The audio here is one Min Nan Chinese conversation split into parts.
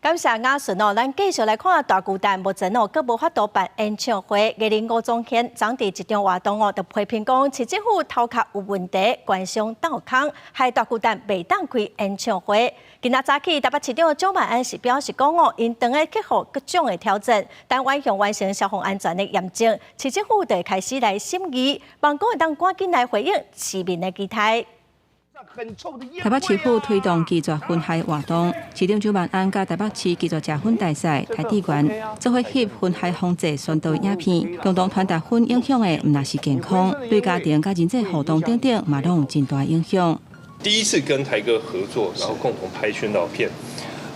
感謝雅順哦，咱繼續來看大巨蛋，目前哦，閣無法度辦演唱會。藝人吳宗憲昨佇一場活動哦，就批評講市政府頭殼有問題，官商鬥空，害大巨蛋袂當開演唱會。今仔早起，台北市長蔣萬安是表示講哦，𪜶當咧克服各種的挑戰，等遠雄完成消防安全的驗證，市政府就會開始來審議，望講會當趕緊來回應市民的期待。台北市府推動拒絕薰害活動，市長蔣萬安佮台北市拒絕食薰大使台志源做伙翕薰害防治宣導影片，共同傳達薰影響的毋但是健康，對家庭佮人際互動等等嘛攏有真大影響。第一次跟台哥合作，然後共同拍宣導片，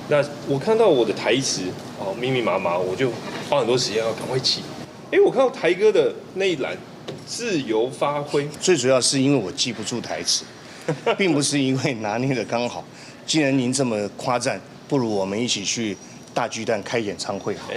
那我看到我的台詞哦密密麻麻，我就花很多時間要趕快記。哎，我看到台哥的那一欄自由發揮，最主要是因為我記不住台詞。並不是因為拿捏得剛好，既然您這麼誇讚，不如我們一起去大巨蛋開演唱會好。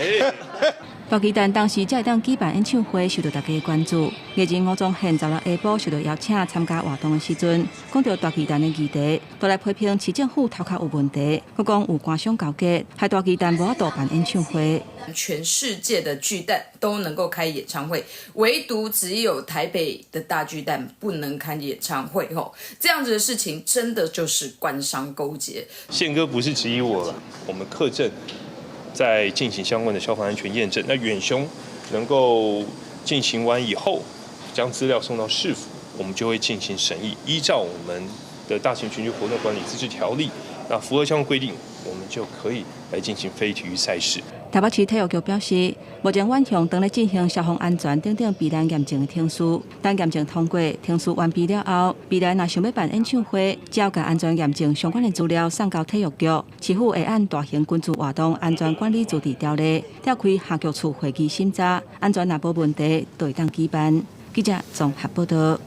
大巨蛋當時才會當舉辦演唱會，受到大家的關注。藝人吳宗憲十六下晡受到邀請參加活動的時陣，講到大巨蛋的議題，都來批評市政府頭殼有問題，閣講有官商勾結，害大巨蛋無法度辦演唱會。全世界的巨蛋都能夠開演唱會，唯獨只有台北的大巨蛋不能開演唱會。吼，這樣子的事情真的就是官商勾結。憲哥不是質疑我了，我們課政在進行相關的消防安全驗證，那遠雄能夠進行完以後，將資料送到市府，我們就會進行審議，依照我們的大型群聚活動管理自治條例，那符合相關規定，我們就可以來進行非體育賽事。台北市體育局表示，目前遠雄當咧進行消防安全等等避難驗證的程序，等驗證通過，程序完畢了後，未來若想欲辦演唱會，只要共安全驗證相關的資料送交體育局，市府會按大型群聚活動安全管理自治條例，召開轄局處會議審查，安全若無問題，就會當舉辦。記者綜合報道。